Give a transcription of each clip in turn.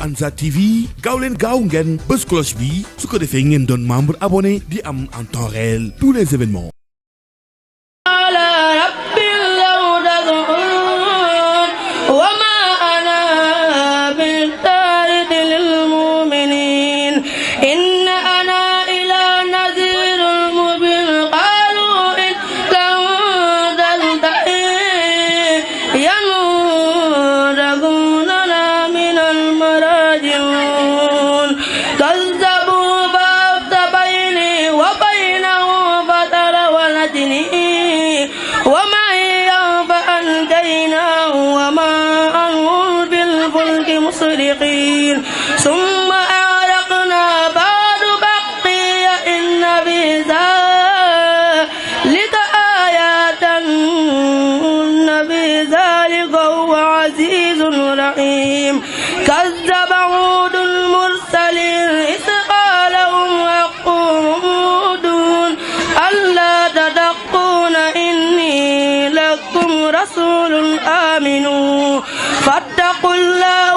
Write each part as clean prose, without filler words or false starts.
Ansar TV gaaw leen gaaw ngeen bës cloche bi su ko defee ngeen doon membre abonné di am en temps réel tous les événements. ثم أغرقنا بعد بقية إن في ذلك آيات إن في ذلك هو عزيز رحيم كذب عود المرسلين إذ قال لهم أخوهم هود ألا تتقون إني لكم رسول آمن فاتقوا الله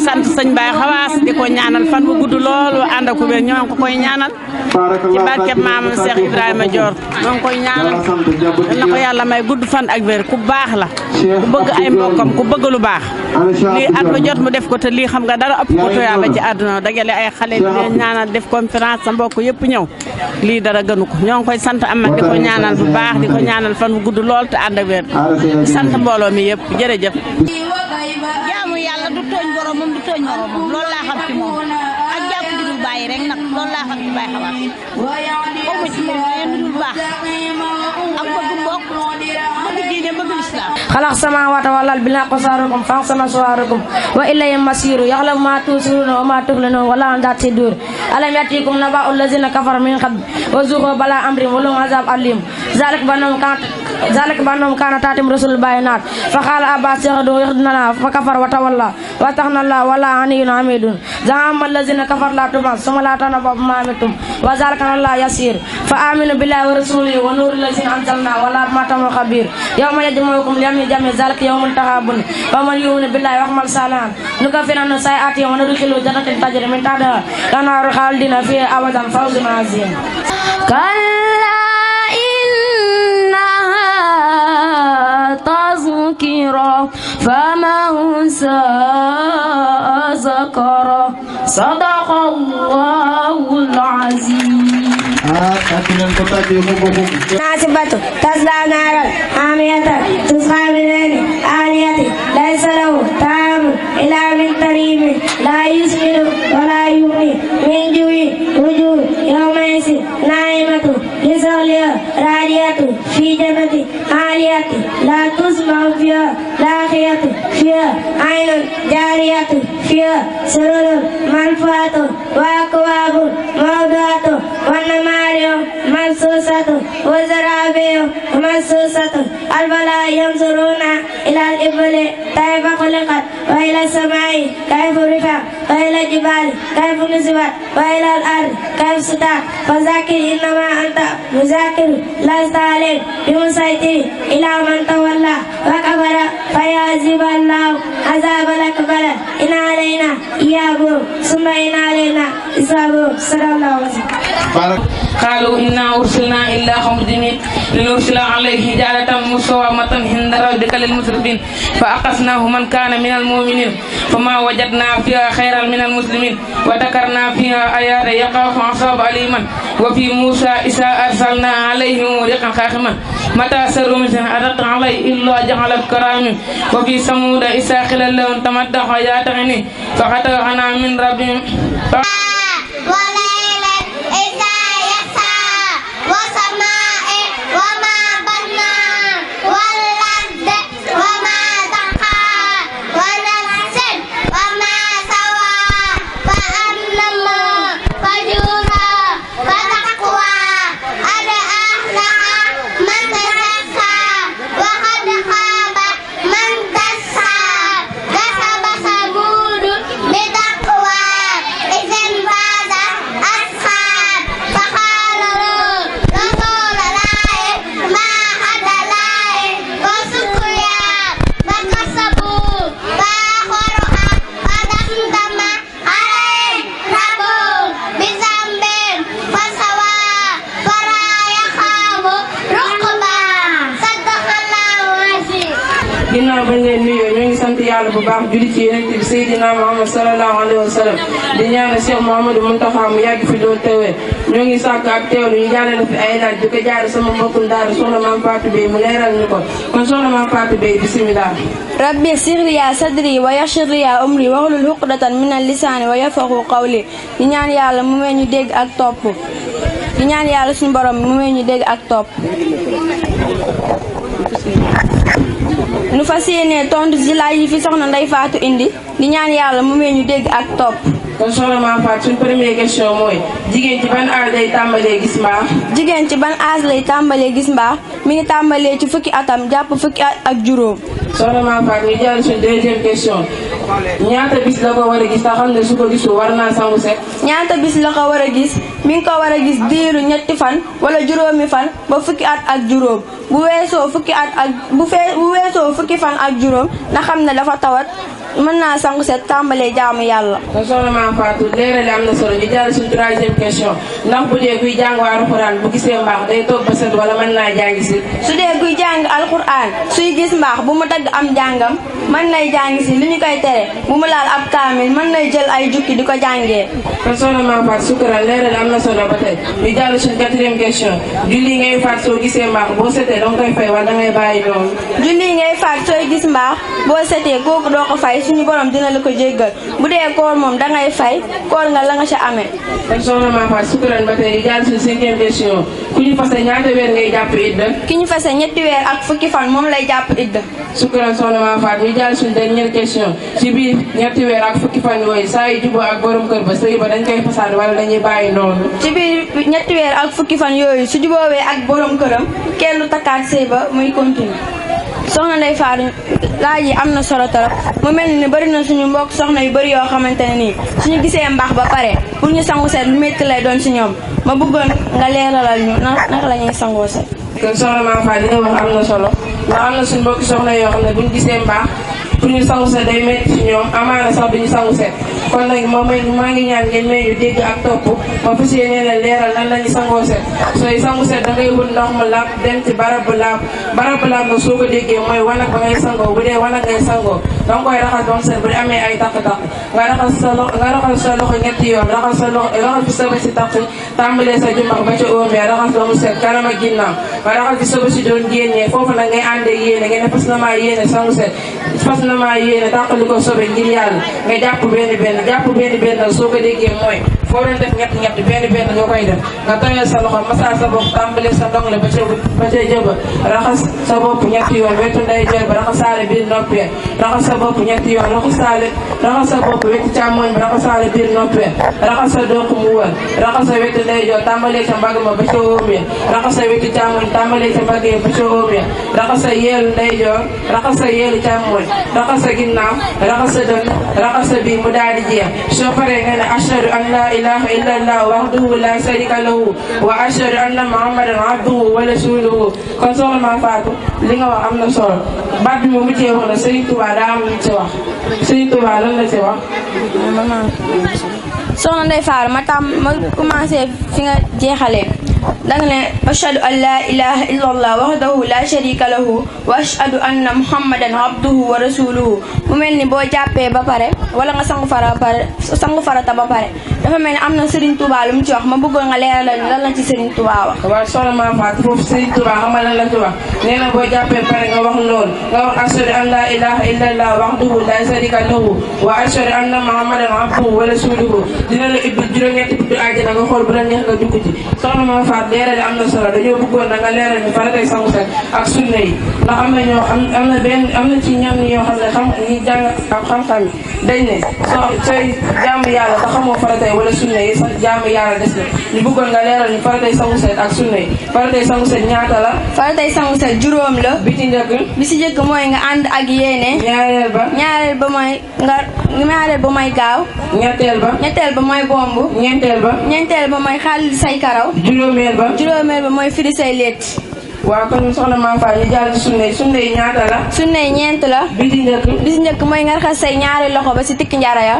sant sëñ Baye Xawaas di ko ñaanal fan bu gudd lool wa ànd ak wér ñoo ngi koy ñaanal ci barkeb maam Cheikh Ibrahima Dior ñoo ngi koy ñaanal na ko yàlla may gudd fan ak wér ku baax la ku bëgg ay mbokkam ku bëgg lu baax lii at ba jot mu def ko te lii xam nga dara ëpp ko tuyaaba ci àdduna dagale ay xale di leen ñaanal def conférence sa mbokk yëpp ñëw lii dara gënu ko ñoo ngi koy sant am di ko ñaanal bu baax di ko ñaanal fan bu gudd lool te ànd ak wér di sant mbooloo mi yëpp jërëjëf. jaamu yàlla du tooñ boromam du tooñ moromam loolu laa xam ci moom ak jàpp di dul bàyyi rek nag loolu laa xam ci Baye Xawaas aw ma ci moom leneen lu dul baax ak bëgg mbokk bëgg diine bëgg lislaam خلق السماوات والأرض بالحق وصوركم فأحسن صوركم وإليه المصير يعلم ما تسرون وما تعلنون ولا ذات صدور ألم يأتكم نبأ الذين كفروا من قبل وذوقوا بلاء أمرهم ولهم عذاب أليم ذلك بأنهم كانت تأتيهم رسل البينات فقال أبا سيغدوا يخدنا فكفر وتولى واتقنا الله ولا عني حميد زعم الذين كفروا لا تبعث ثم لا تنبأ بما عملتم وذلك على الله يسير فآمنوا بالله ورسوله ونور الذين أنزلنا ولا ما تم خبير يوم يجمعكم ليوم الجمع ذلك يوم التغابن ومن يؤمن بالله ويعمل صالحا نكفر عنه سيئاته وندخله جنة تجري من تحتها الأنهار خالدين فيها أبدا فوز عظيم كلا إنها تذكرة فمن شاء ذكره صدق الله العظيم ناسبة تصلى نارا حامية تسقى من آنية ليس له طعام إلا من ضريع لا يسمن ولا يغني من جوع وجوه يومئذ ناعمة لسعيها راضية في جنة عالية لا تسمع فيها لاغية فيها عين جارية فيها سرر مرفوعة وأكواب موضوعة والنمارق منصوصة وزرابي منصوصة الفلا ينظرون إلى الإبل كيف خلقت وإلى السماء كيف رفعت وإلى الجبال كيف نصبت وإلى الأرض كيف سطحت فذكر إنما أنت مذكر لست عليهم بمسيطر إلى من تولى وكفر فيعذب الله عذاب الأكبر إن علينا إيابهم ثم إن علينا حسابهم صلى الله عليه وسلم. قالوا إنا أرسلنا إلا خمدين لنرسل عليه حجارة مسومة عند ربك للمسرفين فأخذناه من كان من المؤمنين فما وجدنا فيها خيرا من المسلمين وذكرنا فيها آيات يخاف عذاب أليما وفي موسى إذا أرسلنا عليهم ريحا خاخما متى سر من أتت عليه إلا جعل الكرام وفي ثمود إذا قيل لهم تمتعوا حياة غني فقطعنا من ربهم إذا bu baax julli ci yonent bi Seydina Muhammad sallallahu alayhi wa sallam di ñaanal Cheikh Mouhamadou Mountakha mu yàgg fi loolu teewee ñoo ngi sàkk ak teewlu ñu jàllale fi ay laaj di ko jaar sama mbokkum daara soxna Maam Fatou Bey mu leeral ñu ko kon soxna Maam Fatou Bey bismillah. rabbi yassir li sadri wa yassir li amri wahlul uqdatan minal lisaani wa yafqahu qawli di ñaan yàlla mu may ñu dégg ak topp di ñaan yàlla suñu borom mu may ñu dégg ak topp. nu fas yéene tontu ci laaj yi fi soxna Ndeye Fatou indi di ñaan yàlla mu may ñu dégg ak topp. kon soxna Maam Fatou suñu première question mooy jigéen ci ban âge lay tàmbalee gis mbaax. jigéen ci ban âge lay tàmbalee gis mbaax mi ngi tàmbalee ci fukki atam jàpp fukki at ak juróom. soxna Maam Fatou ñu jàll suñu deuxième question ñaata bis la ko war a gis te xam ne su ko gisul war naa sangu set. ñaata bis la ko war a gis mi ngi ko war a gis diiru ñetti fan wala juróomi fan ba fukki at ak juróom bu weesoo fukki fan ak juróom na xam ne dafa tawat mën naa sangu set tàmbalee jaamu yàlla. kon soxna Maam Fatou leerale am na solo ñu jàll suñu troisième question ndax bu dee kuy jàng alxuraan bu gisee mbaax day toog ba set wala mën naa jàngi si. su dee kuy jàng alxuraan suy gis mbaax bu mu dagg am jàngam mën nay jàngi si li ñu koy tere bu mu laal ab kaamil mën nay jël ay jukki di ko jàngee. kon soxna Maam Fatou sukkuraan leerale am na solo ba tey ñu jàll suñu quatrième question julli ngay faat soo gisee mbaax boo setee danga koy fay wala dangay bàyyi noonu. julli ngay faat sooy gis mbaax boo setee kooku doo ko fay suñu borom dina la ko jéggal bu dee koor moom dangay fay koor nga la nga ca amee. kon soxna Maam Fatou sukkuraan ba tey ñu jàll suñu cinquième question ku ñu fase ñaata weer ngay jàpp idda. ki ñu fase ñetti weer ak fukki fan moom lay jàpp idda. sukkuraan soxna Maam Fatou ñu jàll suñu dernière question ci biir ñetti weer ak fukki fan yooyu saa yu juboo ak borom kër ba sëy ba dañ koy fasaat wala dañuy bàyyi noonu. ci biir ñetti weer ak fukki fan yooyu su juboowee ak borom këram kenn du takkaat sëy ba muy continuer. soxna Ndeye Fatou laaj yi am na solo trop mu mel ni bëri na suñu mbokk soxna yu bëri yoo xamante ne nii suñu gisee mbaax ba pare pour ñu sangu set lu métti lay doon si ñoom ma bëggoon nga leeralal ñu naka la ñuy sangoo set. kon soxna Maam Fatou li nga wax am na solo ndax am na suñu mbokk soxna yoo xam ne buñu gisee mbaax pour ñu sangu set day métti si ñoom amaana sax duñu sangu set kon nag maa ngi ñaan ngeen may ñu dégg ak topp ma fas yéene leen leeral nan la ñu sangoo set sooy sangu set da ngay wut ndox mu laab dem ci barab bu laab nag soo ko déggee mooy wanag ba ngay sangoo bu dee wanag ngay sangoo danga koy raxas ba mu set bu dee amee ay takk-takk nga raxas sa loxo ñetti yoon raxas fi sa bët si takk tàmbalee sa jumbax ba ca oom ya raxas ba mu set kanam ak ginnaaw nga raxas fi sa bët si doon génnee foofu nag ngay àndee yéene ngeen ne fas na maa yéene sangu set fas na maa yéene tàqali ko sobe ngir yàlla nga jàpp benn nag soo ko déggee mooy foo doon def ñett benn nga koy def nga tooyal sa loxo masaa sa bopp tàmbalee sa ndong la ba ca jëba raxas sa bopp ñetti yoon wetu ndeyjoor ba raxasaale biir noppee raxas sa bopp ñetti yoon raxas sa bopp wetu càmmoñ bi raxasaale biir noppee raxas sa doq mu wër raxas sa wetu ndeyjoor tàmbalee sa mbagg ma ba ca óom ya raxas sa wetu càmmoñ tàmbalee sa mbagg ya ba ca óom ya raxas sa yeelu ndeyjoor raxas sa yeelu càmmoñ raxas sa ginnaaw raxas sa dën raxas sa biir mu daal di jeex soo paree nga ne ashhadu an la ilaha illallah wahdahu la sharika lahu wa ashhadu anna muhammadan abduhu wa rasuluhu kon soxna Maam Fatou li nga wax am na solo baat bi mu mujjee wax na Serigne Touba daa am lu ci wax Serigne Touba lan la ci wax. soxna Ndeye Fatou ma commencé fi nga jeexalee danga ne ashhadu an la ilaha illallah wahdahu la sharika lahu wa ashhadu anna muhammadan abduhu wa rasuluhu mu mel ni boo jàppee ba pare wala nga sangu farata ba pare dafa mel ni am na Serigne Touba lu mu ci wax ma bëggoon nga leeralal lan la ci Serigne Touba wax. waaw soxna Maam Fatou foofu Serigne Touba xam nga lan la ci wax nee na boo jàppee pare nga wax loolu nga wax ashhadu an la ilaha illallah wahdahu la sharika lahu wa ashhadu anna muhammadan abduhu wa rasuluhu dina la ibbi juróom-ñetti buntu àjjana nga xool bu la neex nga dugg ci soxna Maam Fatou leerale am na solo dañoo bëggoon na nga leeral ñu faratay sangu set ak sunna yi ndax am na ci ñam ñoo xam ne ñi jàng xam-xam yi dañ ne sooy jaamu yàlla te xamoo faratay wala sunna yi sax jaamu yàlla des na ñu bëggoon nga leeral ñu faratay sangu set ak sunna yi faratay sangu set ñaata la. faratay sangu set juróom la. bi ci njëkk mooy nga ànd ak yéene. ñaareel ba mooy gaaw. ñetteel ba mooy bomb. ñeenteel ba mooy xaalis say karaw. juróomeel ba mooy firi say létt. waaw kon soxna Mame Faye ñu jàll ci sunna yi ñaata la. sunna yi ñeent la. bi ci njëkk mooy nga raxas say ñaari loxo ba ci tikki njara ya.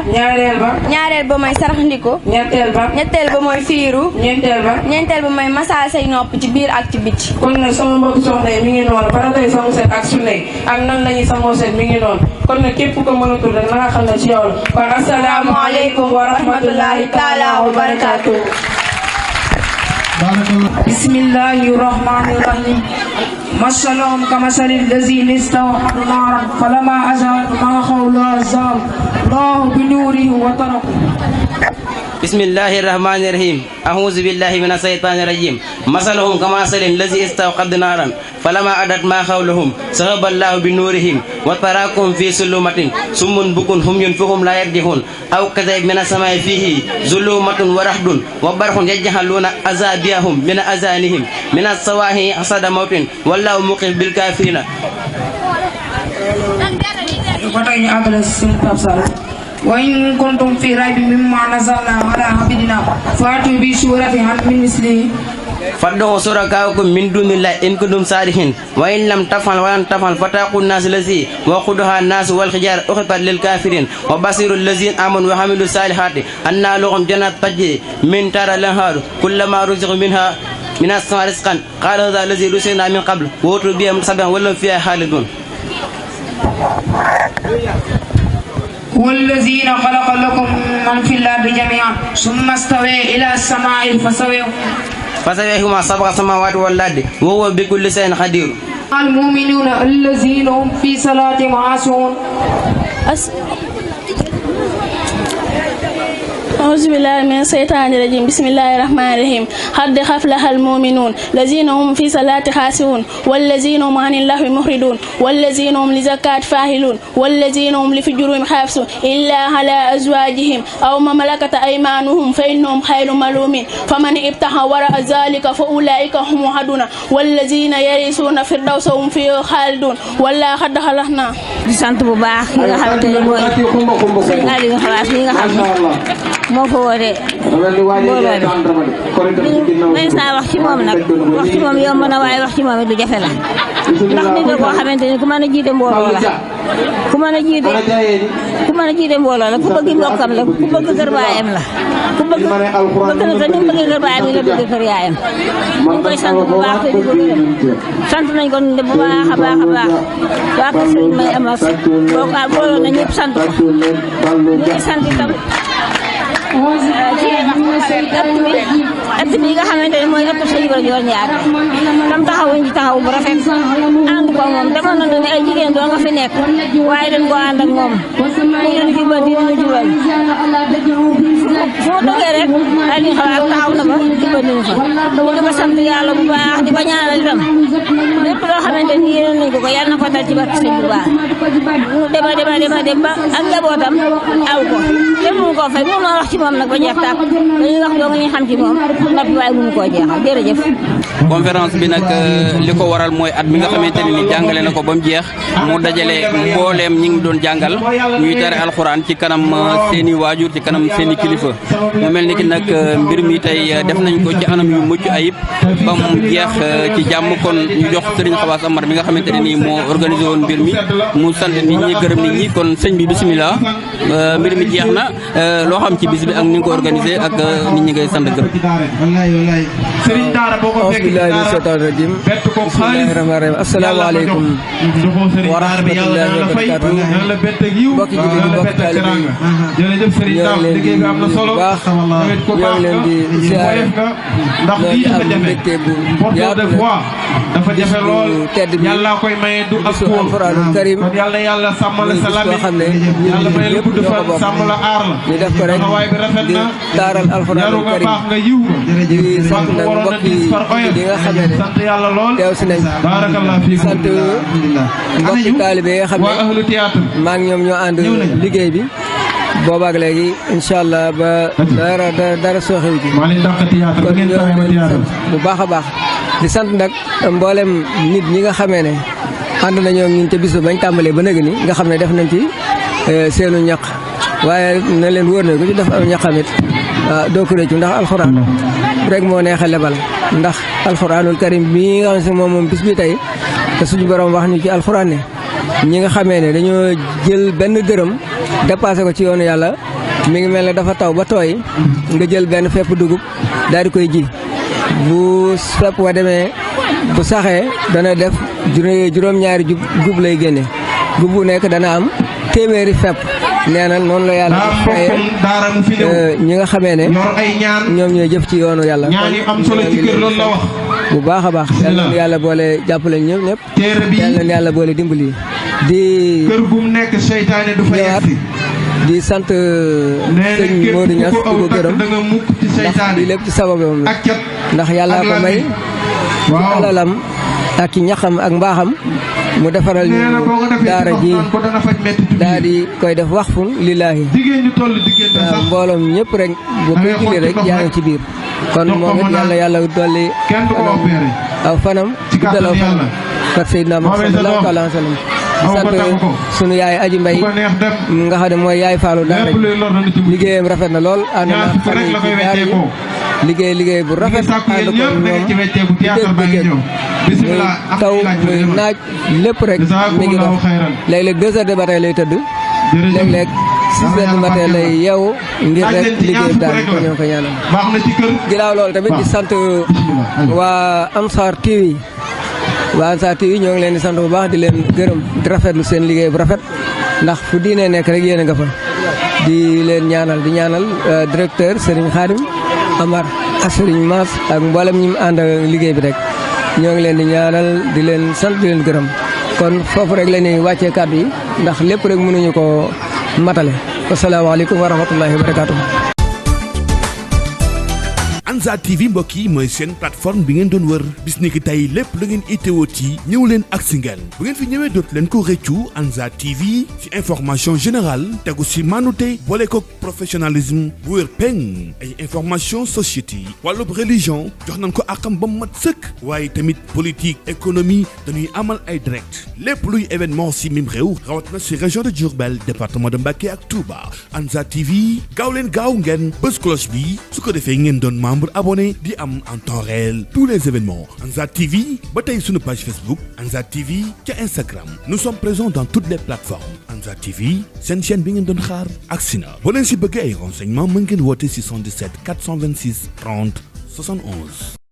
ñaareel ba mooy saraxndiko. ñetteel ba mooy fiiru. ñeenteel ba mooy masaa say nopp ci biir ak ci biti. kon nag sama mbokk soxna yi mi ngi noonu faratay sangu set ak sunna yi ak nan lañuy sangoo set mi ngi noonu kon nag képp ko mënatul rek na nga xam ne ci yow la. kon assalaamu aleykum wa rahmatullahi taala wa barakatuh. bismillahi rahmani rahim. masalahum kamasali allazina istawqadu naran falama azat ma khawla azal Allahu bi nurihi wa taraku. bismillahi rahmani rahim. a'udhu billahi minash shaitani rajim. masalahum kamasali allazina istawqadu naran falama adat ma khawlahum sahaba Allahu bi nurihim wa tarakum fi sulumatin summun bukun hum yunfuhum la yarjihun aw kadhib min as-samai fihi zulumatun wa rahdun wa barhun yajhaluna azabiyahum min azanihim min as-sawahi asada mautin wallahu muqim bil kafirina. wa in kuntum fi raybin mimma nazzalna ala abdina fa'tu bi suratin min mislihi fad'u shurakaakum min dunillahi in kuntum sadiqin wa in lam taf'al wa lan taf'al fataqu an-nas allazi waquduha an-nas wal hijar ukhifat lil kafirin wa basirul ladzina amanu wa hamilus salihati anna lahum jannat tajri min tahtiha al-anhar kullama ruziqu minha min as-samai rizqan qala hadha allazi ruziqna min qabl wa utu bihi mutasabbihan wa lahum fiha khalidun. والذين خلق لكم من في الأرض جميعا ثم استوى إلى السماء فسويهما سبع سماوات والأرض وهو بكل شيء قدير. المؤمنون الذين هم في صلاتهم خاشعون. أعوذ بالله من الشيطان الرجيم بسم الله الرحمن الرحيم قد أفلح المؤمنون الذين هم في صلاة خاشعون والذين هم عن اللغو معرضون والذين هم للزكاة فاعلون والذين هم لفجورهم حافظون إلا على أزواجهم أو ما ملكت أيمانهم فإنهم غير ملومين فمن ابتغى وراء ذلك فأولئك هم العادون والذين يرثون الفردوس هم فيه خالدون والله قد خلقنا. di sant bu baax yi nga xamante ne mooy sëñ Aliou Xawaas yi nga xam ne moo fa woote mbooloo bi may saa wax ci moom nag wax ci moom yomb na waaye wax ci moom it lu jafe la ndax nit la koo xamante ni ku mën a jiite mbooloo la ku mën a jiite mbooloo la ku bëgg mbokkam la ku bëgg kër baayam la ku bëgg na te ni mu bëgg kër baayam yi la bëgg kër yaayam ñu ngi koy sant bu baax te di ko gërëm sant nañ ko bu baax a baax a baax waa kër Sëriñ May Amar booloo na ñëpp sant ko ñu ngi sant itam ëtt bi nga xamante ne mooy ëtt Sëñ Ibra Joor Ñaar tam taxawuñ ci taxaw bu rafet ànd ko moom demoon na ne ay jigéen doo nga fi nekk waaye dañ ko ànd ak moom mu leen jubal di ñu jubal fu mu toogee rek ay li xaw ak taxaw na ba jubal nañu fa ñu di ko sant yàlla bu baax di ko ñaanal itam lépp loo xamante ni yéen nañ ko yàlla na ko dal ci barke Sëñ bu baax mu dem ba ak njabootam aw ko kenn mënu koo fay mënu wax ci moom nag ba jeex tàkk dañuy wax doo nga ñu xam ci moom noppi waaye mënu koo jeexal jërëjëf. conférence bi nag li ko waral mooy at mi nga xamante ne ni jàngale na ko ba mu jeex mu dajale mbooleem ñi ngi doon jàngal ñuy tere alxuraan ci kanam seeni waajur ci kanam seeni kilifa mu mel ni ki nag mbir mi tey def nañ ko ci anam yu mucc ayib ba mu jeex ci jàmm kon ñu jox Serigne Xawaas Amar mi nga xamante ne nii moo organisé woon mbir mi mu sant nit ñi gërëm nit ñi kon sëñ bi bisimilah mbir mi jeex na loo xam ci bis bi ak ni nga ko organisé ak nit ñi ngay sant gërëm. Serigne Daara boo ko fekk bismillahi mina shaytaani rajim bismillahi rahmaani rahim asalaamaaleykum wa rahmatullahi wa barakatuh mbokki jullit yi mbokki taalibe yi ñoo ngi leen di nuyu bu baax ñoo ngi leen di ziare ñoo ngi am mbégte bu yaatu dafa jafe lool tedd bi yàlla koy maye du ak bisu alxuraanul karim kon yàlla sàmmal sa lami xam ne yàlla may la gudd fan sàmm la aar la ñu def ko rek di taaral alxuraanul karim di sant nag mbokki yi nga xam ne sant yàlla lool teew si nañ barakallah fi sant mbokki taalibe yi nga xam waa ahlu théâtre maa ngi ñoom ñoo ànd liggéey bi boobaag léegi incha allah ba dara sooxewu ci kon ñoo ngi leen bu baax a baax di sant nag mboolem nit ñi nga xamee ne ànd nañoo ñun ca bisu bañ tàmbalee ba nëgë ni nga xam ne def nañ ci seenu ñaq waaye na leen wóor na ko ci def aw ñaqamit doo ko réccu ndax alxuraan rek moo neex a lebal ndax alxuraanul karim bi nga xam ne moom bis bi tey te suñu borom wax ñu ci alxuraan ne ñi nga xamee ne dañoo jël benn dërëm dépassé ko ci yoonu yàlla mi ngi mel ne dafa taw ba tooy nga jël benn fepp dugub daal di koy ji bu fepp wa demee bu saxee dana def juróom-ñaari gub lay génne gub bu nekk dana am téeméeri fepp nee na noonu la yàlla fayee ñi nga xamee ne ñoom ñooy jëf ci yoonu yàlla bu baax a baax yàlla boole jàppale ñëpp yàlla yàlla boole dimbali di kër gu mu nekk seytaane du fa yegsi di sant sëñ Modou Niass di ko gërëm ndax di lépp ci sababam la ndax yàlla ko may ci alalam ak ci ñaxam ak mbaaxam mu defaral ñu daara ji daal di koy def waxfun lillaahi mbooloom ñëpp rek bu koy julli rek yaa ngi ci biir kon moom it yàlla dolli aw fanam guddal aw fanam kat Seydina Muhammad sallallahu alayhi wa sallam di sant sunu yaay Aji Mbay nga xam ne mooy yaay Fallou daara ji liggéeyam rafet na lool ànd na famille ci daara ji liggéey bu rafet ànd ko ñoom bëccëg muy taw muy naaj lépp rek mi ngi dox léeg-léeg 2 heures de matin lay tëdd léeg-léeg 6 heures du matin lay yeewu ngir rek liggéey daal ko ñoo ko ñaanal ginnaaw loolu tamit di sant waa Amsar TV ñoo ngi leen di sant bu baax di leen gërëm di rafetlu seen liggéey bu rafet ndax fu diine nekk rek yéen a nga fa di leen ñaanal di ñaanal directeur Serigne Khadim Amar ak Serigne Mass ak mboolem ñi mu ànd liggéey bi rek ñoo ngi leen di ñaanal di leen sant di leen gërëm kon foofu rek la ñuy wàccee kàddu yi ndax lépp rek mënuñu ko matale asalaamaaleykum wa rahmatullahi wa barakaatu. Ansar TV mbokk yi mooy seen plateforme bi ngeen doon wër bis ni ki tey lépp lu ngeen itteewoo ci ñëw leen ak si ngeen bu ngeen fi ñëwee dootu leen ko rëccu Ansar TV ci information générale tegu si manute boole ko professionnalisme bu wér peng ay information société wàllub religion jox nañ ko akam ba mat sëkk waaye tamit politique économie dañuy amal ay direct lépp luy événement si mim réew rawat na si région de Diourbel département de Mbacké ak Touba Ansar TV gaaw leen gaaw ngeen bës cloche bi su ko defee ngeen doon membre abonné di am en temps réel tous les événements Ansar TV ba tey sunu page Facebook Ansar TV ca Instagram nous sommes présents dans toutes les plateformes Ansar TV seen chaîne bi ngeen doon xaar agsi na boo leen si bëggee ay renseignements mën ngeen woote si 77 426 30 71